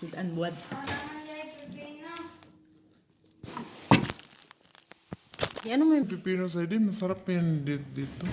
Sudan buwad. Ano mo yung Pipino sa hindi, masarap yan dito.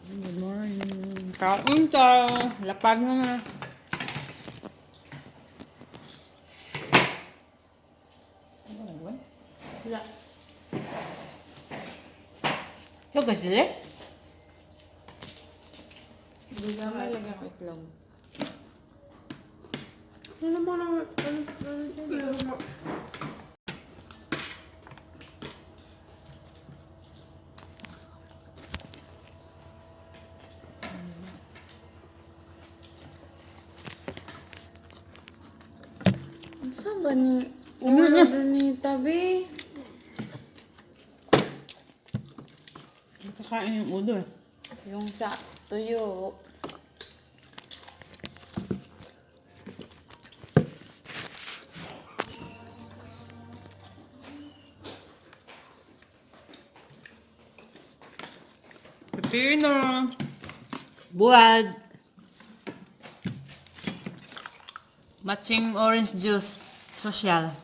Good morning. Kain ta. Lapag na nga. Wala. Ito ba sila? Bigla lagyan ko itlog. Ano mo lang? Ano? Ano ba ni... Ano ni tabi? Kakain yung ulo eh. Yung sa tuyo. Pepino. Buwad. Matching orange juice. Social.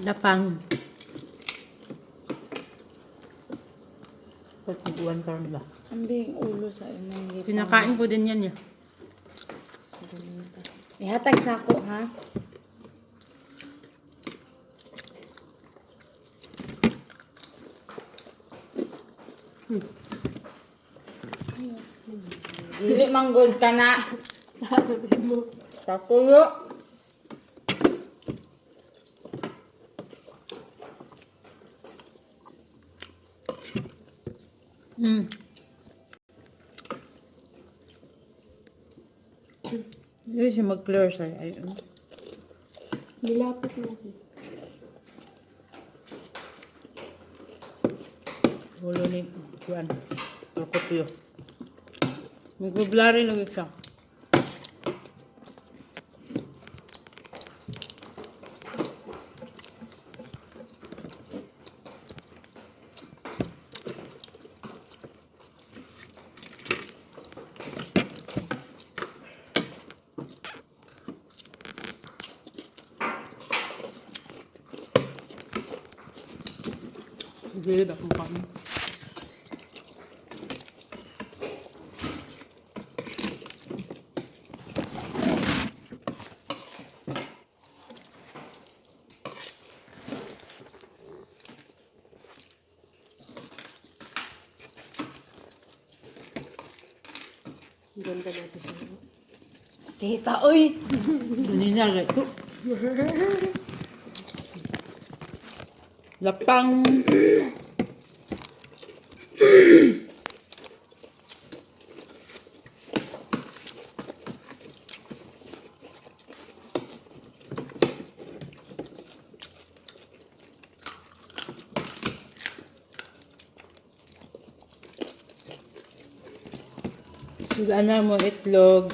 Lapang. Pagkukuhan ka rin ba? Ang big ulo sa imong gitang. Pinakain ko din yan eh. Ihatag sa ako, ha? Dili manggod ka na. Kakulo. Hindi siya mag-clear sa'yo. Ayun. Nilapit mo. Ulo ni Juan. Procopio. Nagbablari lang siya. Gilid akong kami. Ganda natin siya. Tita, oy! Ganina ito. Lapang. Sugaan na mo itlog,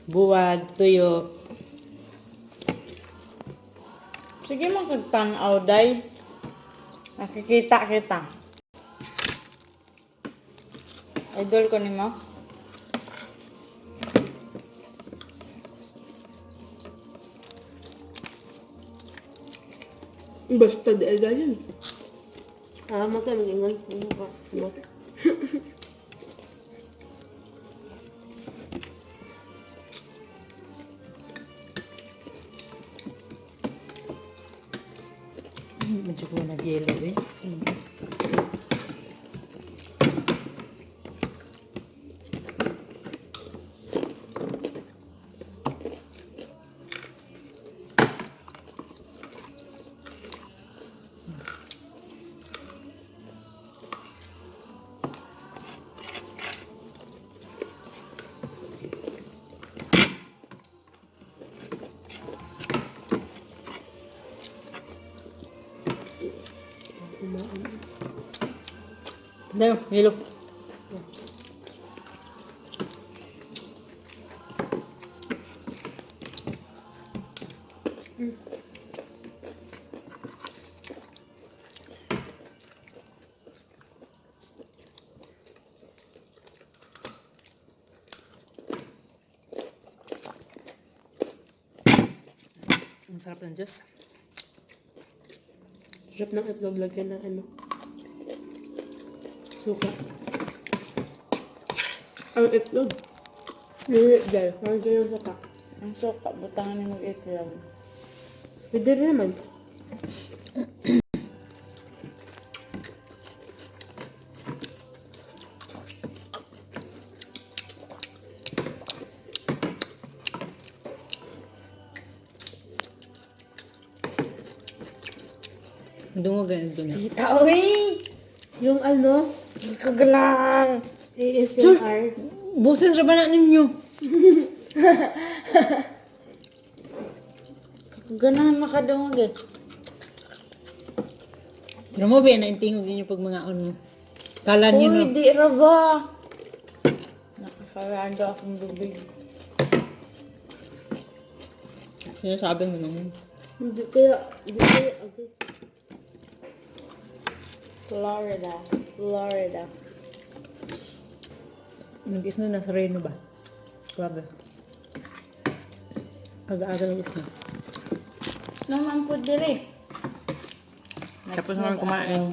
buwad, tuyo. Sige man kag tan-aw, day. Nakikita kita. Idol ko nimo. Basta di ay yun. Ah, masa mag-ingon. Ano ka? Ano? Medyo ko nag-yelo eh. Sino? Dayo, yelo. Ang sarap ng juice. Sarap ng itlog lagyan ng ano. Suka. Ang itlog. Lili, dahil. Parang ganyan yung suka. Ang suka, butangan ni mag-itlog. Pwede rin naman. Dungog ganito na. Tita, uy! Yung ano, Diyos ko galang! ASMR. Boses ra ba na ninyo? Ganahan makadungog eh. Pero mo ba na tingog ninyo pag mga on mo? Kala niyo Uy, no? di ra ba? Nakasarado akong bibig. Sinasabi mo naman. Hindi kaya, okay. Florida. Florida. Nag-isno na sa Reno ba? Grabe. Aga-aga ng isno. Naman po diri. Tapos naman kumain.